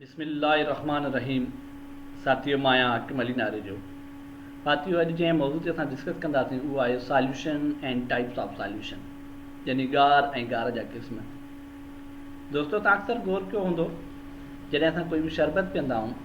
بسم الله الرحمٰن الرحيم ساٿيو مان آهيان حاڪم علي ناريجو ساٿيو اڄ جنهن موضوع تي اسان ڊسڪس ڪنداسين اهو آهي solution and types of solution يعني گار ۽ گار جا قسم. دوستو توهان اڪثر غور ڪيو هوندو جڏهن اسان ڪوئي به شربت پيئندا آهيون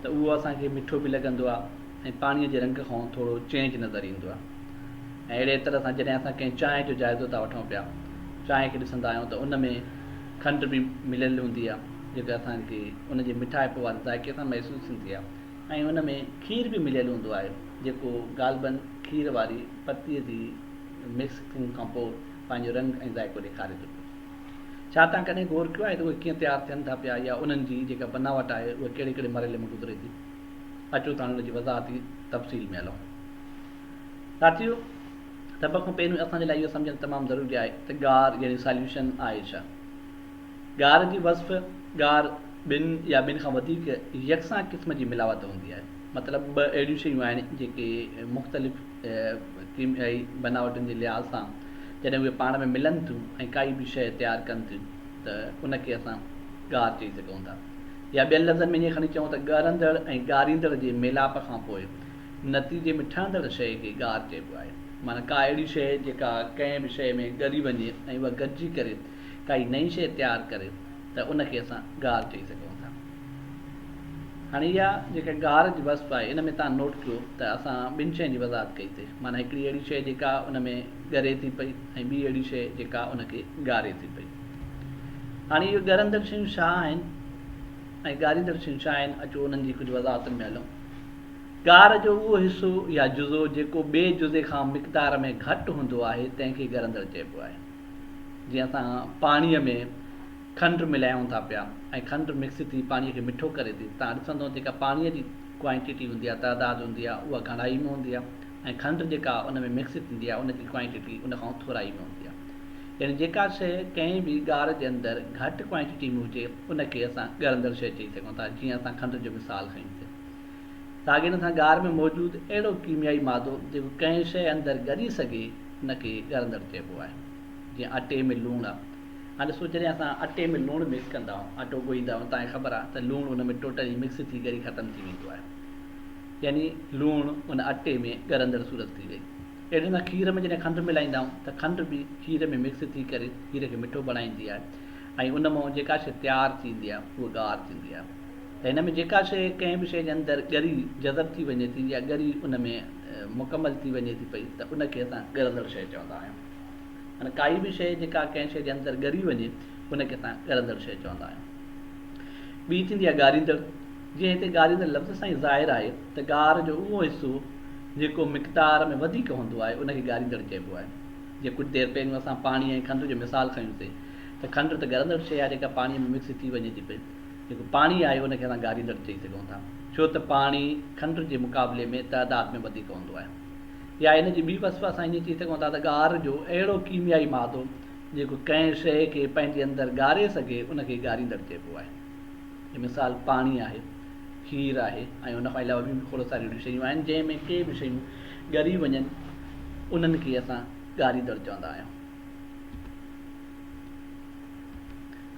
ته اهو اسان کي مٺو به لڳندو آهي ۽ پاڻي جي رنگ کان ٿورو چينج نظر ايندو آهي ۽ اهڙي طرح سان جڏهن اسان ڪنهن چانهه جو جائزو ٿا وٺون پيا چانهه کي ڏسندا آهيون ته ان ۾ کنڊ به مليل هوندي آهي جيڪا اسان کي ان جي مٺائپ واري ذائقي سان محسوس ٿيندي آهي ۽ ان ۾ کير به مليل هوندو آهي جيڪو غالباً کير واري پتيء جي مڪس ٿيڻ کان پوء پنهنجو رنگ ۽ ذائقو ڏيکاري ٿو پيو. ڇا توهان ڪڏهن غور ڪيو آهي ته اهي ڪيئن تيار ٿين ٿا پيا يا انهن جي جيڪا بناوٽ آهي اها ڪهڙي ڪهڙي مرحلي مان گذري ٿي؟ اچو ته هاڻي ان جي وضاحتي تفصيل ۾ هلون. ساٿيو! سڀ کان پهريون اسان جي لاء اهو سمجهڻ تمام ضروري آهي ته گار يعني ساليوشن آهي ڇا؟ گار جي وصف، گار ٻن يا ٻن کان وڌيڪ يڪسان قسم جي ملاوت هوندي آهي. مطلب ٻه اهڙيون شيون آهن جيڪي مختلف ڪيميائي بناوٽن جي لحاظ سان جڏهن اهي پاڻ ۾ ملن ٿيون ۽ ڪائي به شيء تيار ڪن ٿيون ته ان کي اسان گار چئي سگهون ٿا. يا ٻين لفظن ۾ ائين کڻي چئون ته ڳرندڙ ۽ ڳاريندڙ جي ميلاپ کان پوء نتيجي ۾ ٺهندڙ شيء کي گار چئبو آهي. معنيٰ ڪا اهڙي شيء جيڪا ڪنهن به شيء ۾ ڳري وڃي ۽ اها گڏجي ڪري ڪائي نئين شيء تيار ڪري ته ان کي اسان گار چئي سگهون ٿا. هاڻي اها جيڪا گار جي وصف آهي ان ۾ توهان نوٽ ڪيو ته اسان ٻن شين جي وضاحت ڪئي سي معنيٰ هڪڙي اهڙي شيء جيڪا ان ۾ ڳري ٿي پئي ۽ ٻي اهڙي شيء جيڪا ان کي ڳاري ٿي پئي. هاڻي اهي ڳرندڙ شيون ڇا آهن ۽ ڳاريندڙ شيون ڇا آهن اچو انهن جي ڪجهه وضاحتن ۾ هلون. گار جو اهو حصو يا جزو جيڪو ٻئي جزي کان مقدار ۾ گهٽ هوندو آهي تنهن کي ڳرندڙ چئبو آهي. جيئن اسان پاڻيء ۾ کنڊ ملايون ٿا پيا ۽ کنڊ مڪس ٿي پاڻيء کي مٺو ڪري ٿي توهان ڏسندو جيڪا پاڻيء جي ڪوائنٽيٽي هوندي آهي تعداد هوندي آهي اها گهڻائي ۾ هوندي آهي ۽ کنڊ جيڪا ان ۾ مڪس ٿيندي آهي ان جي ڪوائنٽيٽي ان کان ٿورائي ۾ هوندي آهي يعني جيڪا شيء ڪنهن به ڳار جي اندر گهٽ ڪوائنٽيٽي ۾ هجي ان کي اسان ڳرندڙ شيء چئي سگهون ٿا جيئن اسان کنڊ جو مثال کنيوسين ساڳي نموني سان ڳار ۾ موجود اهڙو ڪيميائي مادو جيڪو ڪنهن شيء اندر ڳري سگهي ان کي ڳرندڙ چئبو آهي. جيئن اٽي ۾ لوڻ آهي. هاڻي ڏسو جڏهن اسان اٽي ۾ لوڻ مڪس ڪندا آهيون، اٽو ڳوهيندا آهيون توهان کي خبر آهي ته لوڻ ان ۾ ٽوٽلي مڪس ٿي ڳري ختم ٿي ويندو آهي. يعني لوڻ ان اٽي ۾ ڳرندڙ صورت ٿي وئي. اهڙي طرح کير ۾ جڏهن کنڊ ملائيندا آهيون ته کنڊ به کير ۾ مڪس ٿي ڪري کير کي مٺو بڻائيندي آهي ۽ ان مان جيڪا شيء تيار ٿيندي آهي اها ڳار ٿيندي آهي. ته هن ۾ جيڪا شيء ڪنهن به شيء جي اندر ڳري جذب ٿي وڃي ٿي يا ڳري ان ۾ مڪمل ٿي وڃي ٿي پئي ته ان کي اسان ڳرندڙ شيء چوندا آهيون. معنيٰ ڪائي به شيء جيڪا ڪنهن شيء جي اندر ڳري وڃي ان کي اسان ڳرندڙ شيء چوندا آهيون. ٻي ٿيندي آهي ڳاريندڙ. جيئن هتي ڳاريندڙ لفظ سان ئي ظاهر آهي ته ڳار جو اهو حصو جيڪو مقدار ۾ وڌيڪ هوندو آهي ان کي ڳاريندڙ چئبو آهي. جيئن ڪجهه دير پهريون اسان پاڻي ۽ کنڊ جو مثال کنيوسين ته کنڊ ته ڳرندڙ شيء آهي جيڪا پاڻيء ۾ مڪس ٿي وڃي ٿي پئي. جيڪو پاڻي آهي ان کي اسان ڳاريندڙ چئي سگهون ٿا ڇو ته پاڻي کنڊ جي مقابلي ۾ تعداد ۾ وڌيڪ هوندو آهي يا ان جي ٻي وصف اسان ائين چئي سگهون ٿا ته ڳار جو اهڙو ڪيميائي مادو جيڪو ڪنهن شيء کي پنهنجي اندر ڳاري سگهي ان کي ڳاريندڙ چئبو آهي. جي مثال پاڻي آهي، کير آهي ۽ ان کان علاوه ٻيون به کوڙ ساريون اهڙيون شيون آهن جنهن ۾ ڪي به شيون ڳري وڃن انهن کي اسان ڳاريندڙ چوندا آهيون.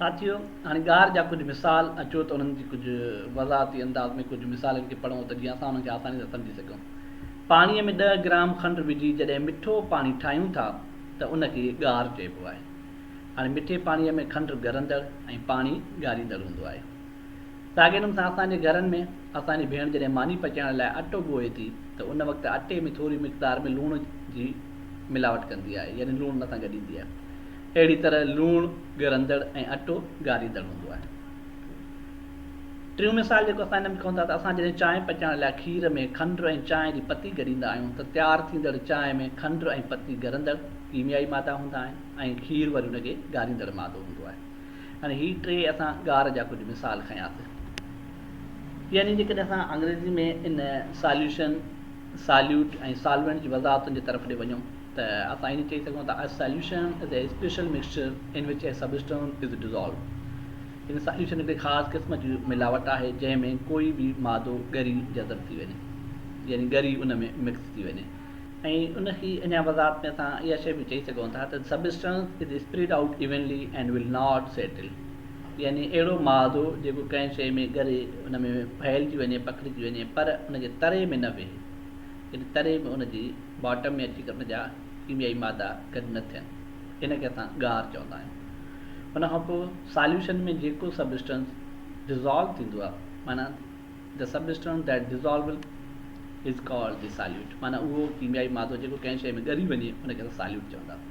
ساٿيو! هاڻي ڳار جا ڪجهه مثال اچو ته انهن جي ڪجهه وضاحتي انداز ۾ ڪجهه مثالن کي پڙهون ته جيئن اسان انهن کي آساني سان سمجهي سگهون. پاڻيء ۾ ڏهه گرام کنڊ وجهي جڏهن مٺو پاڻي ٺاهيون ٿا ته ان کي ڳار چئبو آهي. هاڻي مٺي پاڻيء ۾ کنڊ ڳرندڙ ۽ پاڻي ڳاريندڙ هوندو آهي. ساڳئي نموني سان اسان جي گهرن ۾ اسان جي ڀيڻ جڏهن ماني پچائڻ لاء اٽو ڳوهي ٿي ته ان وقت اٽي ۾ ٿوري مقدار ۾ لوڻ جي ملاوٽ ڪندي آهي يعني لوڻ ان سان گڏيندي آهي. اهڙي طرح لوڻ ڳرندڙ ۽ اٽو ڳاريندڙ هوندو آهي. ٽيون مثال جيڪو اسان هن ۾ کڻون ٿا ته اسان جڏهن چانهه پچائڻ لاء کير ۾ کنڊ ۽ چانهه جي پتي گڏيندا آهيون ته تيار ٿيندڙ چانهه ۾ کنڊ ۽ پتي ڳرندڙ ڪيميائي مادا هوندا آهن ۽ کير وري ان کي ڳاريندڙ مادو هوندو آهي. هاڻي هي ٽي اسان ڳار جا ڪجهه مثال کنياسين. يعني جيڪڏهن اسان انگريزي ۾ ان ساليوشن، ساليوٽ ۽ سالوينٽ جي وضاحتن جي طرف ڏي وڃون ته اسان ائين چئي سگهون ٿا A solution is a special mixture in which a substance is dissolved. يعني ساليوشن هڪڙي خاص قسم جي ملاوٽ آهي جنهن ۾ ڪوئي به مادو ڳري جذب ٿي وڃي يعني ڳري ان ۾ مڪس ٿي وڃي. ۽ ان کي اڃا وضاحت ۾ اسان اها شيء به چئي سگهون ٿا ته substance is spread out evenly and will not settle. يعني اهڙو مادو جيڪو ڪنهن شيء ۾ ڳري ان ۾ ڦهلجي وڃي، پکڙجي وڃي پر ان جي تري ۾ نه ويهي، يعني تري ۾ ان جي باٽم ۾ اچي ڪري ان جا ڪيميائي مادا گڏ نه ٿين، ان کي اسان گار چوندا آهيون. ان کان پوء ساليوشن ۾ جيڪو سبسٽنس ڊزالو ٿيندو آهي معنيٰ The substance that dissolves is called the solute معنيٰ اهو ڪيميائي مادو جيڪو ڪنهن شيء ۾ ڳري وڃي ان کي اسان ساليوٽ چونداسين.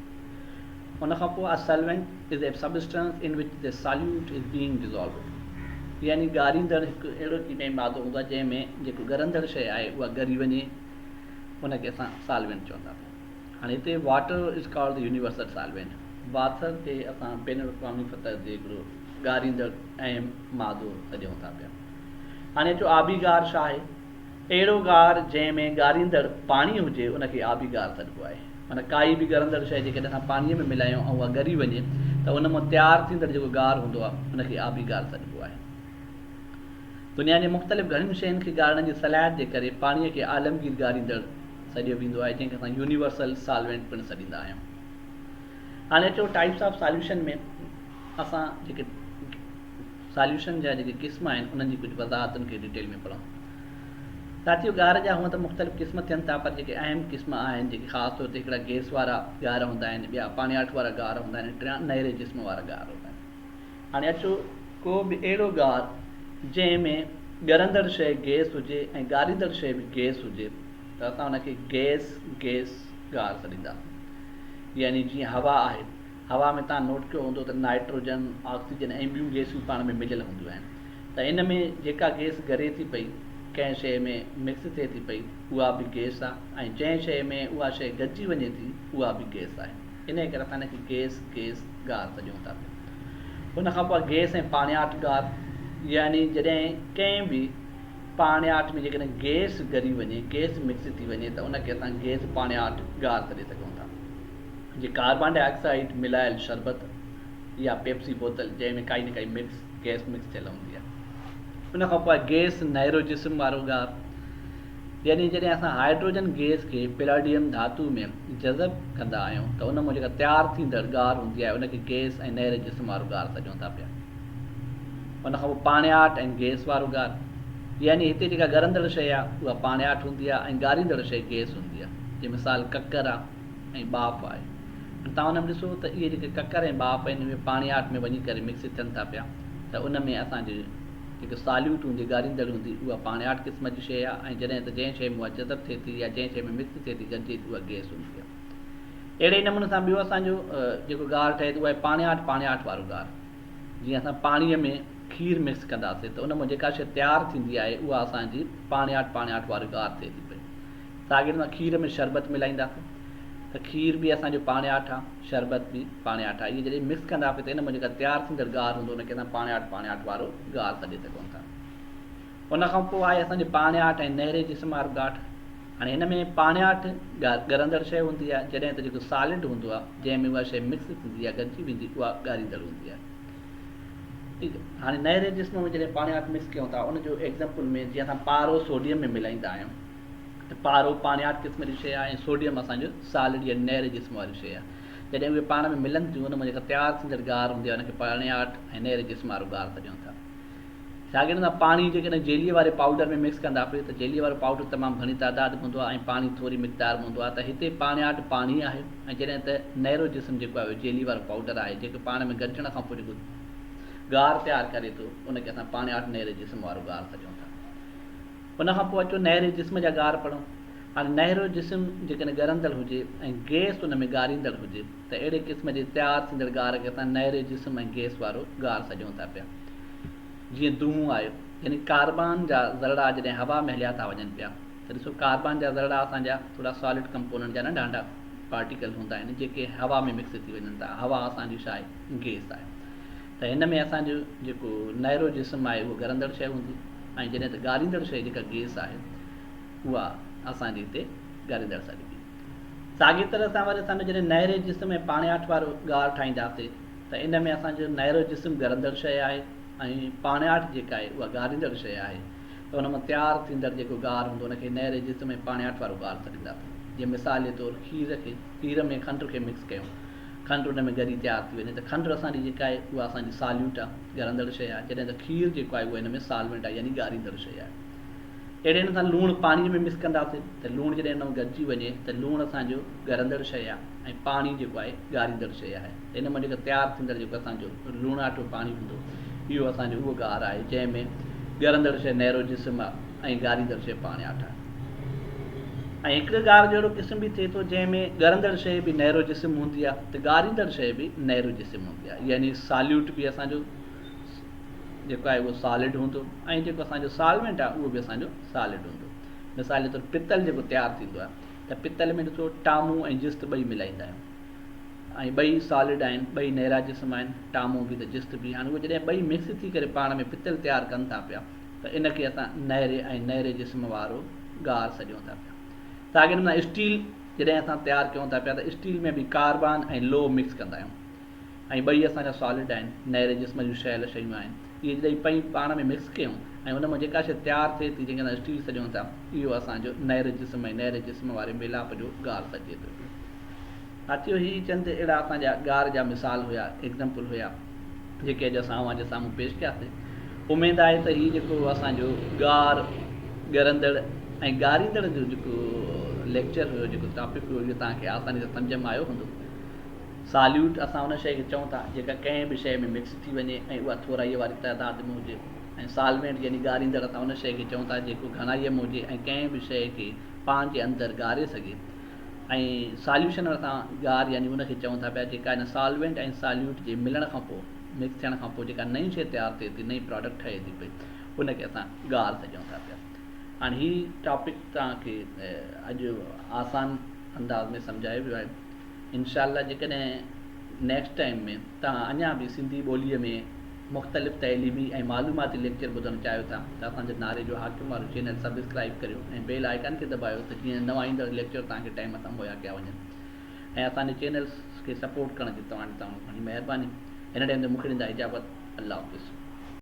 ان کان پوء A solvent is a substance in which the solute is being dissolved يعني ڳاريندڙ هڪ اهڙو ڪيميائي مادو هوندو آهي جنهن ۾ جيڪو ڳرندڙ شيء آهي اها ڳري وڃي ان کي اسان سالوينٽ چونداسين. هاڻي هتي Water is called the universal solvent water کي اسان بين الاقوامي سطح تي هڪڙو ڳاريندڙ اهم مادو سڏيون ٿا پيا. هاڻي اچو آبي غار ڇا آهي؟ اهڙو غار جنهن ۾ ڳاريندڙ پاڻي هجي ان کي آبي غار سڏبو آهي. معنيٰ ڪائي به ڳرندڙ شيء جيڪڏهن اسان پاڻيء ۾ ملايون ۽ اها ڳري وڃي ته ان مان تيار ٿيندڙ جيڪو غار هوندو آهي ان کي آبي غار سڏبو آهي. دنيا جي مختلف گهڻين شين کي ڳارڻ جي صلاحيت جي ڪري پاڻيء کي عالمگير ڳاريندڙ سڏيو ويندو آهي جنهن کي اسان يونيورسل سالوينٽ پڻ سڏيندا آهيون. هاڻي اچو ٽائپس آف ساليوشن ۾ اسان جيڪي ساليوشن جا جيڪي قسم آهن انهن جي ڪجهه وضاحتن کي ڊيٽيل ۾ پڙهون. ساٿيو ڳار جا هونء ته مختلف قسم ٿين ٿا پر جيڪي اهم قسم آهن جيڪي خاص طور تي هڪڙا گيس وارا ڳار هوندا آهن ٻيا پاڻياٺ وارا ڳار هوندا آهن ٽيان نهري جسم وارا ڳار هوندا آهن. هاڻي اچو ڪو به اهڙو ڳار جنهن ۾ ڳرندڙ شيء گيس هجي ۽ ڳاريندڙ شيء به گيس هجي ته اسان ان کي گيس گيس ڳار سڏينداسين يعني جيئن هوا آهي هوا ۾ توهان نوٽ ڪيو هوندو ته نائٽروجن، آڪسيجن ۽ ٻيون گئسيون پاڻ ۾ مليل هونديون آهن ته ان ۾ جيڪا گئس ڳري ٿي پئي ڪنهن شيء ۾ مڪس ٿئي ٿي پئي اها به گئس آهي ۽ جنهن شيء ۾ اها شيء گڏجي وڃي ٿي اها به گئس آهي انهيء ڪري اسان ان کي گئس گئس گار سڏيون ٿا پيا. ان کان پوء گئس ۽ پاڻياٺ گار يعني جڏهن ڪنهن به پاڻياٺ ۾ جيڪڏهن گئس ڳري وڃي گئس مڪس ٿي وڃي ته ان کي اسان گئس پاڻياٺ گار سڏي سگهون ٿا. جي ڪاربان ڊاء آڪسائيڊ ملايل شربت يا پيپسي بوتل جنهن ۾ ڪائي نه ڪائي مڪس گئس مڪس ٿيل هوندي آهي. ان کان پوء گئس نيرو جسم وارو گار يعني جڏهن اسان هائيڊروجن گئس کي پلاڊيم ڌاتو ۾ جذب ڪندا آهيون ته ان مان جيڪا تيار ٿيندڙ گار هوندي آهي ان کي گئس ۽ نيري جسم وارو گار سڏيون ٿا پيا. ان کان پوء پاڻياٺ ۽ گئس وارو گار يعني هتي جيڪا ڳرندڙ شيء آهي اها پاڻياٺ هوندي آهي ۽ ڳاريندڙ شيء گئس هوندي آهي جي مثال ڪڪر آهي. ۽ ٻاڦ آهي. هاڻي توهان ان ۾ ڏسو ته اهي جيڪي ڪڪر ۽ ٻاڦ آهن اهي پاڻياٺ ۾ وڃي ڪري مڪس ٿين ٿا پيا ته ان ۾ اسان جي جيڪي ساليوٽ هوندي ڳاريندڙ هوندي اها پاڻياٺ قسم جي شيء آهي ۽ جڏهن ته جنهن شيء ۾ اها جذب ٿئي ٿي يا جنهن شيء ۾ مڪس ٿئي ٿي گڏجي ٿي اها گئس هوندي آهي. اهڙي ئي نموني سان ٻيو اسان جو جيڪو گار ٺهي ٿو اهو آهي پاڻياٺ پاڻياٺ وارو گار. جيئن اسان پاڻيء ۾ کير مڪس ڪنداسين ته ان مان جيڪا شيء تيار ٿيندي آهي اها اسان جي پاڻياٺ پاڻياٺ واري گار ٿئي ٿي پئي. ساڳي نموني کير ۾ شربت ملائينداسين ته کير به اسان جو پاڻياٺ آ شربت به پاڻياٺ آ اهي جڏهن مڪس ڪنداسين ته ان مان جيڪا تيار ٿيندڙ گار هوندو ان کي اسان پاڻياٺ پاڻياٺ وارو گار سڏي سگهون ٿا. ان کان پوء آهي اسان جي پاڻياٺ ۽ نهري جسم وارو گاٺ. هاڻي هن ۾ پاڻياٺ ڳرندڙ شيء هوندي آهي جڏهن ته جيڪو سالڊ هوندو آهي جنهن ۾ اها شيء مڪس ٿيندي آهي گڏجي ويندي اها ڳاريندڙ هوندي آهي. ٺيڪ آهي هاڻي نهري جسم ۾ جڏهن پاڻياٺ مڪس ڪيون ٿا ان جو ايگزامپل ۾ جيئن اسان پارو سوڊيم ۾ ملائيندا آهيون ته پارو پاڻياٺ قسم جي شيء آهي ۽ سوڊيم اسان جو سالڊ يعني نهري جسم واري شيء آهي. جڏهن اهي پاڻ ۾ ملن ٿيون ان مان جيڪا تيار ٿيندڙ گار هوندي آهي ان کي پاڻياٺ ۽ نهري جسم وارو گار سڏيون ٿا. ساڳي نموني پاڻي جيڪڏهن جيليء واري پائوڊر ۾ مڪس ڪنداسين ته جيليء وارو پائوڊر تمام گهڻي تعداد ۾ هوندو آهي ۽ پاڻي ٿوري مقدار ۾ هوندو آهي ته هتي پاڻياٺ پاڻي آهي ۽ جڏهن ته نهرو جسم جيڪو آهي اهو جيلي وارو پائوڊر آهي جيڪو پاڻ ۾ گڏجڻ کان پوء جيڪو گار تيار ڪري ٿو ان کي اسان پاڻياٺ نهري جسم وارو گار سڏيون ٿا. ان کان پوء اچو نهري جسم جا گار پڙهون. هاڻي نهرو جسم جيڪڏهن ڳرندڙ هجي ۽ گئس ان ۾ ڳاريندڙ هجي ته اهڙي قسم جي تيار ٿيندڙ گار کي اسان نهري جسم ۽ گئس وارو گار سڏيون ٿا پيا. جيئن دونهون آيو يعني ڪاربان جا ذرڙا جڏهن هوا ۾ هليا ٿا وڃن پيا ته ڏسو ڪاربان جا ذرڙا اسان جا ٿورا سالڊ ڪمپوننٽ جا ننڍا ننڍا پارٽيڪل هوندا آهن جيڪي هوا ۾ مڪس ٿي وڃن ٿا. هوا اسان جي ڇا آهي؟ گئس آهي. ته هن ۾ اسان جو جيڪو نهرو جسم آهي اهو ڳرندڙ شيء هوندي ۽ جڏهن ته ڳاريندڙ شيء جيڪا گئس آهي اها اسان جي هتي ڳاريندڙ سڏبي. ساڳي طرح سان وري اسان جڏهن نهري جسم ۽ پاڻياٺ وارو ڳار ٺاهينداسين ته ان ۾ اسان جو نهرو جسم ڳرندڙ شيء آهي ۽ پاڻياٺ جيڪا آهي اها ڳاريندڙ شيء آهي ته ان مان تيار ٿيندڙ جيڪو گار هوندو ان کي نهري جسم ۽ پاڻياٺ وارو گار سڏينداسين. جيئن مثال جي طور کير کي کير ۾ کنڊ کي مڪس ڪيون. کنڊ ان ۾ ڳري تيار ٿي وڃي ته کنڊ اسان جي جيڪا آهي اها اسان جي ساليوٽ آهي، ڳرندڙ شيء آهي، جڏهن ته کير جيڪو آهي اهو هن ۾ سالوينٽ آهي يعني ڳاريندڙ شيء آهي. اهڙي نموني سان لوڻ پاڻي ۾ مڪس ڪنداسين ته لوڻ جڏهن ان ۾ گڏجي وڃي ته لوڻ اسان جو ڳرندڙ شيء آهي ۽ پاڻي جيڪو آهي ڳاريندڙ شيء آهي. ان مان جيڪو تيار ٿيندڙ جيڪو اسان جو لوڻاٽو پاڻي هوندو اهو اسان جو اهو گار آهي جنهن ۾ ڳرندڙ شيء نيرو جسم آهي ۽ ڳاريندڙ شيء پاڻياٺ آهي. ۽ هڪڙي گار جو اهڙو قسم به ٿئي ٿو جنهن ۾ ڳرندڙ شيء به نيرو جسم هوندي آهي ته ڳاريندڙ شيء به نيرو جسم هوندي آهي يعني ساليوٽ به اسان جو جيڪو آهي اهو سالڊ هوندو ۽ جيڪو اسان جو سالوينٽ آهي اهو به اسان جو سالڊ هوندو. مثال جي طور پتل جيڪو تيار ٿيندو آهي ته پتل ۾ ڏسو ٽامو ۽ جست ٻئي ملائيندا آهيون ۽ ٻئي سالڊ آهن ٻئي نيرا جسم آهن ٽامو به ته جست به. هاڻي اهي جڏهن ٻئي مڪس ٿي ڪري پاڻ ۾ پتل تيار ڪن ٿا پيا ته ان کي اسان نيري ۽ نيري جسم وارو گار سڏيون ٿا پيا. ساڳئي نموني اسٽيل جڏهن اسان تيار ڪيون ٿا پيا ته اسٽيل ۾ به ڪاربان ۽ لوهه مڪس ڪندا آهيون ۽ ٻئي اسان جا سالڊ آهن، نيري جسم جون شيل شيون آهن. اهي جڏهن پئي پاڻ ۾ مڪس ڪيون ۽ ان مان جيڪا شيء تيار ٿئي ٿي جنهن کي اسان اسٽيل سڏيون ٿا اهو اسان جو نيري جسم ۽ نيري جسم واري ميلاپ جو گار سڏجي ٿو پيو. ساٿيو هي چند اهڙا اسان جا گار جا مثال هيا، Example، هيا. جيڪي اڄ اسان اوهان جي سامهون پيش ڪياسين. اميد آهي ته هي جيڪو اسان جو ڳار، ڳرندڙ ۽ ڳاريندڙ جو جيڪو ليڪچر هيو، جيڪو ٽاپڪ هيو، اهو توهان کي آساني سان سمجهه ۾ آيو هوندو. ساليوٽ اسان ان شيء کي چئون ٿا جيڪا ڪنهن به شيء ۾ مڪس ٿي وڃي ۽ اها ٿورائيء واري تعداد ۾ هجي ۽ سالوينٽ يعني ڳاريندڙ اسان ان شيء کي چئون ٿا جيڪو گهڻائيء ۾ هجي ۽ ڪنهن به شيء کي پنهنجي اندر ڳاري سگهي. ۽ ساليوشن اسان گار يعني ان کي چئون ٿا پيا جيڪا ان سالوينٽ ۽ ساليوٽ جي ملڻ کان پوء مڪس ٿيڻ کان پوء جيڪا نئين شيء تيار ٿئي ٿي نئين پراڊڪٽ ٺهي ٿي پئي ان کي اسان گار سڏيون ٿا پيا. هاڻي هي ٽاپڪ توهان کي اڄ آسان انداز ۾ سمجهايو ويو آهي انشاء الله جيڪڏهن نيڪسٽ ٽائيم ۾ توهان اڃا به سنڌي ٻوليء ۾ مختلف تعليمي ۽ معلوماتي ليڪچر ٻڌڻ چاهيو ٿا ته اسان جو نعري جو حاڪم وارو چينل سبسڪرائيب ڪريو ۽ بيل آئيڪان کي دٻايو ته جيئن نوان ايندڙ ليڪچر توهان کي ٽائيم سان مهيا ڪيا وڃن ۽ اسان جي چينلز کي سپورٽ ڪرڻ جي توهان جي تمام گهڻي مهرباني. هن ٽائيم تي مون کي ڏيندا اجازت. الله حافظ.